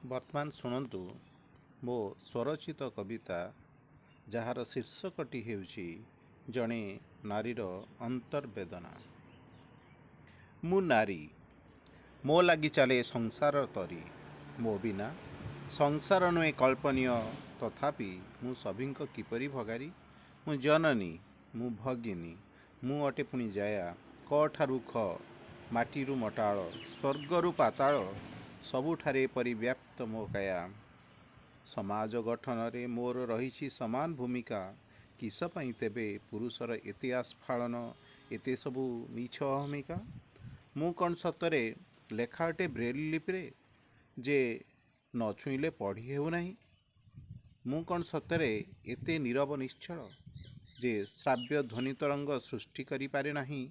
ବର୍ତ୍ତମାନ ଶୁଣନ୍ତୁ ମୋ ସ୍ୱରଚିତ କବିତା, ଯାହାର ଶୀର୍ଷକଟି ହେଉଛି ଜଣେ ନାରୀର ଅନ୍ତର୍ବେଦନା। ମୁଁ ନାରୀ, ମୋ ଲାଗି ଚାଲେ ସଂସାର ତରୀ। ମୋ ବିନା ସଂସାର ନୁହେଁ କଳ୍ପନୀୟ, ତଥାପି ମୁଁ ସଭିଙ୍କ କିପରି ଭଗାରୀ? ମୁଁ ଜନନୀ, ମୁଁ ଭଗିନୀ, ମୁଁ ଅଟେ ପୁଣି ଜାୟା। କ ଠାରୁ ଖ, ମାଟିରୁ ମଟାଳ, ସ୍ୱର୍ଗରୁ ପାତାଳ, ସବୁଠାରେ ପରିବ୍ୟାପ୍ତ ମୋ କାୟା। ସମାଜ ଗଠନରେ ମୋର ରହିଛି ସମାନ ଭୂମିକା। କିସ ପାଇଁ ତେବେ ପୁରୁଷର ଏତେ ଆସ୍ଫାଳନ, ଏତେ ସବୁ ମିଛ ଅହମିକା? ମୁଁ କ'ଣ ସତରେ ଲେଖା ଅଟେ ବ୍ରେଲ୍ ଲିପିରେ, ଯେ ନ ଛୁଇଁଲେ ପଢ଼ି ହେଉନାହିଁ? ମୁଁ କ'ଣ ସତରେ ଏତେ ନୀରବ ନିଶ୍ଚଳ, ଯେ ଶ୍ରାବ୍ୟ ଧ୍ୱନି ତରଙ୍ଗ ସୃଷ୍ଟି କରିପାରେ ନାହିଁ,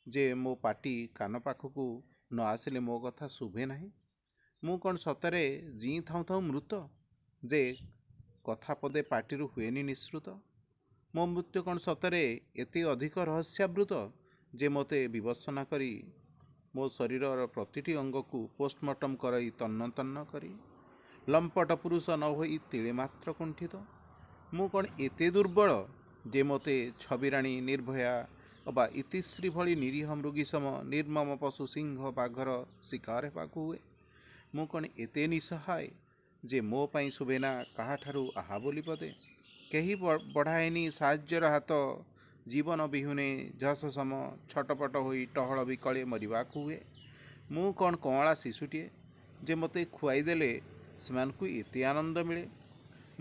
ଯେ ମୋ ପାଟି କାନ ପାଖକୁ ନ ଆସିଲେ ମୋ କଥା ଶୁଭେ ନାହିଁ? ମୁଁ କ'ଣ ସତରେ ଜିଇଁ ଥାଉଁ ଥାଉଁ ମୃତ, ଯେ କଥା ପଦେ ପାଟିରୁ ହୁଏନି ନିଃସୃତ? ମୋ ମୃତ୍ୟୁ କ'ଣ ସତରେ ଏତେ ଅଧିକ ରହସ୍ୟାବୃତ, ଯେ ମୋତେ ବିବତ୍ସନା କରି ମୋ ଶରୀରର ପ୍ରତିଟି ଅଙ୍ଗକୁ ପୋଷ୍ଟମର୍ଟମ କରାଇ ତନ୍ନ ତନ୍ନ କରି ଲମ୍ପଟ ପୁରୁଷ ନ ହୋଇ ତିଳେ ମାତ୍ର କୁଣ୍ଠିତ? ମୁଁ କ'ଣ ଏତେ ଦୁର୍ବଳ, ଯେ ମୋତେ ଛବିରାଣୀ ନିର୍ଭୟା ଅବା ଇତିଶ୍ରୀ ଭଳି ନିରୀହ ମୃଗୀସମ ନିର୍ମମ ପଶୁ ସିଂହ ବାଘର ଶିକାର ହେବାକୁ ହୁଏ? ମୁଁ କ'ଣ ଏତେ ନିଃସହାୟ, ଯେ ମୋ ପାଇଁ ଶୁଭେନା କାହାଠାରୁ ଆହା ବୋଲି ପଦେ? କେହି ବଢ଼ାଏନି ସାହାଯ୍ୟର ହାତ, ଜୀବନ ବିହୁନେ ଝସ ସମ ଛଟପଟ ହୋଇ ଟହଳ ବିକଳେ ମରିବାକୁ ହୁଏ? ମୁଁ କ'ଣ କଅଁଳା ଶିଶୁଟିଏ, ଯେ ମୋତେ ଖୁଆଇ ଦେଲେ ସେମାନଙ୍କୁ ଏତେ ଆନନ୍ଦ ମିଳେ?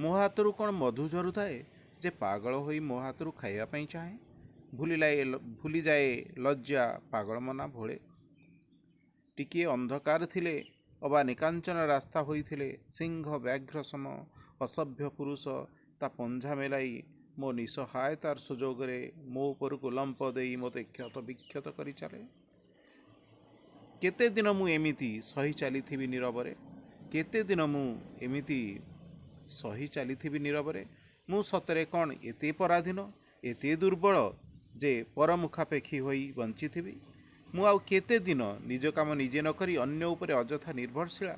ମୋ ହାତରୁ କ'ଣ ମଧୁ ଝରୁଥାଏ, ଯେ ପାଗଳ ହୋଇ ମୋ ହାତରୁ ଖାଇବା ପାଇଁ ଚାହେଁ, ଭୁଲିଯାଏ ଲଜ୍ଜା, ପାଗଳମନା ଭୋଳେ? ଟିକିଏ ଅନ୍ଧକାର ଥିଲେ ଅବା ନିକାଞ୍ଚନ ରାସ୍ତା ହୋଇଥିଲେ ସିଂହ ବ୍ୟାଘ୍ର ସମ ଅସଭ୍ୟ ପୁରୁଷ ତା ପଞ୍ଝା ମେଲାଇ ମୋ ନିଃସହାୟତାର ସୁଯୋଗରେ ମୋ ଉପରକୁ ଲମ୍ପ ଦେଇ ମୋତେ କ୍ଷତ ବିକ୍ଷତ କରି ଚାଲେ। କେତେ ଦିନ ମୁଁ ଏମିତି ସହି ଚାଲିଥିବି ନୀରବରେ? କେତେ ଦିନ ମୁଁ ଏମିତି ସହି ଚାଲିଥିବି ନୀରବରେ? ମୁଁ ସତରେ କ'ଣ ଏତେ ପରାଧୀନ, ଏତେ ଦୁର୍ବଳ, ଯେ ପରମୁଖାପେକ୍ଷୀ ହୋଇ ବଞ୍ଚିଥିବି? ମୁଁ ଆଉ କେତେ ଦିନ ନିଜ କାମ ନିଜେ ନ କରି ଅନ୍ୟ ଉପରେ ଅଯଥା ନିର୍ଭରଶୀଳା,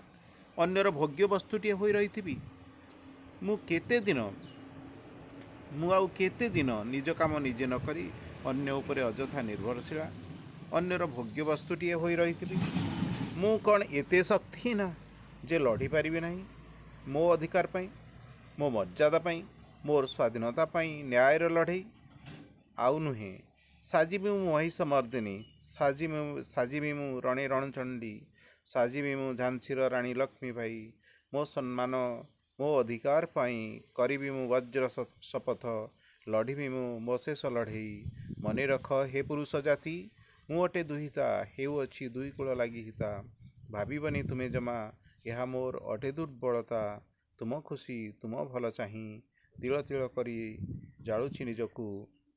ଅନ୍ୟର ଭୋଗ୍ୟ ବସ୍ତୁଟିଏ ହୋଇ ରହିଥିବି? ମୁଁ ଆଉ କେତେ ଦିନ ନିଜ କାମ ନିଜେ ନ କରି ଅନ୍ୟ ଉପରେ ଅଯଥା ନିର୍ଭରଶୀଳା, ଅନ୍ୟର ଭୋଗ୍ୟ ବସ୍ତୁଟିଏ ହୋଇ ରହିଥିବି? ମୁଁ କ'ଣ ଏତେ ଶକ୍ତିହୀନା, ଯେ ଲଢ଼ିପାରିବି ନାହିଁ ମୋ ଅଧିକାର ପାଇଁ, ମୋ ମର୍ଯ୍ୟାଦା ପାଇଁ, ମୋର ସ୍ୱାଧୀନତା ପାଇଁ ନ୍ୟାୟର ଲଢ଼େଇ? ଆଉ ନୁହେଁ। ସାଜିବି ମୁଁ ମହିଷ ମର୍ଦ୍ଦିନୀ, ସାଜିବି ମୁଁ ରଣେ ରଣଚଣ୍ଡୀ, ସାଜିବି ମୁଁ ଝାନ୍ସୀର ରାଣୀ ଲକ୍ଷ୍ମୀବାଇ। ମୋ ସମ୍ମାନ, ମୋ ଅଧିକାର ପାଇଁ କରିବି ମୁଁ ବଜ୍ର ଶପଥ, ଲଢ଼ିବି ମୁଁ ମୋ ଶେଷ ଲଢ଼େଇ। ମନେ ରଖ ହେ ପୁରୁଷ ଜାତି, ମୁଁ ଅଟେ ଦୁହିତା, ହେଉଅଛି ଦୁଇ କୁଳ ଲାଗି ହିତା। ଭାବିବନି ତୁମେ ଜମା ଏହା ମୋର ଅଟେ ଦୁର୍ବଳତା। ତୁମ ଖୁସି, ତୁମ ଭଲ ଚାହିଁ ତିଳ ତିଳ କରି ଜାଳୁଛି ନିଜକୁ,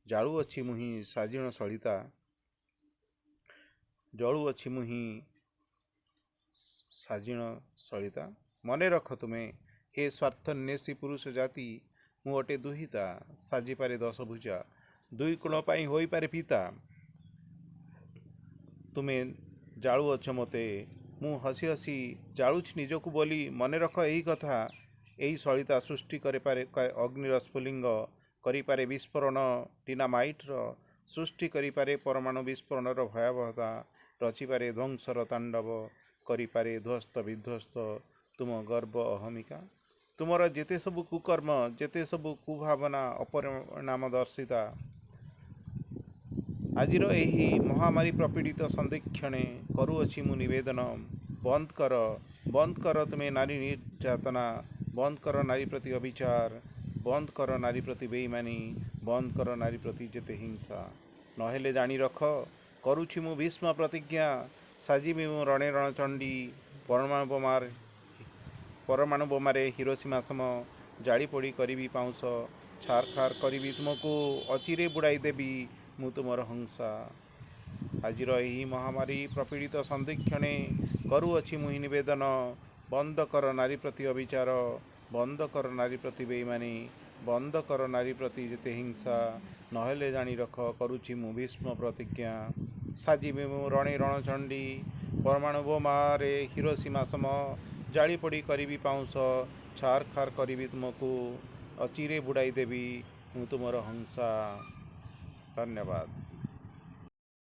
ଜାଳୁଅଛି ମୁହିଁ ସାଜିଣ ସଳିତା, ଜଳୁଅଛି ମୁହିଁ ସାଜିଣ ସଳିତା। ମନେ ରଖ ତୁମେ ହେ ସ୍ୱାର୍ଥନ୍ୱେଷୀ ପୁରୁଷ ଜାତି, ମୁଁ ଅଟେ ଦୁହିତା, ସାଜିପାରେ ଦଶଭୁଜା, ଦୁଇ କୁଳ ପାଇଁ ହୋଇପାରେ ପିତା। ତୁମେ ଜାଳୁଅଛ ମୋତେ, ମୁଁ ହସି ହସି ଜାଳୁଛି ନିଜକୁ ବୋଲି ମନେ ରଖ ଏହି କଥା। ଏହି ସଳିତା ସୃଷ୍ଟି କରିପାରେ ଅଗ୍ନିର ସ୍ଫୁଲିଙ୍ଗ, କରିପାରେ ବିସ୍ଫୋରଣ ଡିନାମାଇଟ୍ର, ସୃଷ୍ଟି କରିପାରେ ପରମାଣୁ ବିସ୍ଫୋରଣର ଭୟାବହତା, ରଚିପାରେ ଧ୍ୱଂସର ତାଣ୍ଡବ, କରିପାରେ ଧ୍ୱସ୍ତ ବିଧ୍ୱସ୍ତ ତୁମ ଗର୍ବ ଅହମିକା। ତୁମର ଯେତେ ସବୁ କୁକର୍ମ, ଯେତେ ସବୁ କୁଭାବନା, ଅପରିଣାମଦର୍ଶିତା, ଆଜିର ଏହି ମହାମାରୀ ପ୍ରପୀଡ଼ିତ ସନ୍ଧିକ୍ଷଣେ କରୁଅଛି ମୁଁ ନିବେଦନ, ବନ୍ଦ କର, ବନ୍ଦ କର ତୁମେ ନାରୀ ନିର୍ଯାତନା, ବନ୍ଦ କର ନାରୀ ପ୍ରତି ଅବିଚାର, ବନ୍ଦ କର ନାରୀ ପ୍ରତି ବେଇମାନି, ବନ୍ଦ କର ନାରୀ ପ୍ରତି ଯେତେ ହିଂସା। ନହେଲେ ଜାଣି ରଖ, କରୁଛି ମୁଁ ଭୀଷ୍ମ ପ୍ରତିଜ୍ଞା, ସାଜିବି ମୁଁ ରଣେ ରଣଚଣ୍ଡୀ, ପରମାଣୁ ବୋମାରେ ହିରୋସୀମା ସମ ଜାଳି ପୋଡ଼ି କରିବି ପାଉଁଶ, ଛାରଖାର କରିବି ତୁମକୁ, ଅଚିରେ ବୁଡ଼ାଇ ଦେବି ମୁଁ ତୁମର ହଂସା। ଆଜିର ଏହି ମହାମାରୀ ପ୍ରପୀଡ଼ିତ ସନ୍ଧିକ୍ଷଣେ କରୁଅଛି ମୁହିଁ ନିବେଦନ, ବନ୍ଦ କର ନାରୀ ପ୍ରତି ଅବିଚାର, ବନ୍ଦ କର ନାରୀ ପ୍ରତି ବେଇମାନି, ବନ୍ଦ କର ନାରୀ ପ୍ରତି ଯେତେ ହିଂସା। ନହେଲେ ଜାଣି ରଖ, କରୁଛି ମୁଁ ଭୀଷ୍ମ ପ୍ରତିଜ୍ଞା, ସାଜିବି ମୁଁ ରଣେ ରଣଚଣ୍ଡୀ, ପରମାଣୁ ବୋମାରେ ହିରୋସୀମା ସମ ଜାଳିପୋଡ଼ି କରିବି ପାଉଁଶ, ଛାରଖାର କରିବି ତୁମକୁ, ଅଚିରେ ବୁଡ଼ାଇ ଦେବି ମୁଁ ତୁମର ହଂସା। ଧନ୍ୟବାଦ।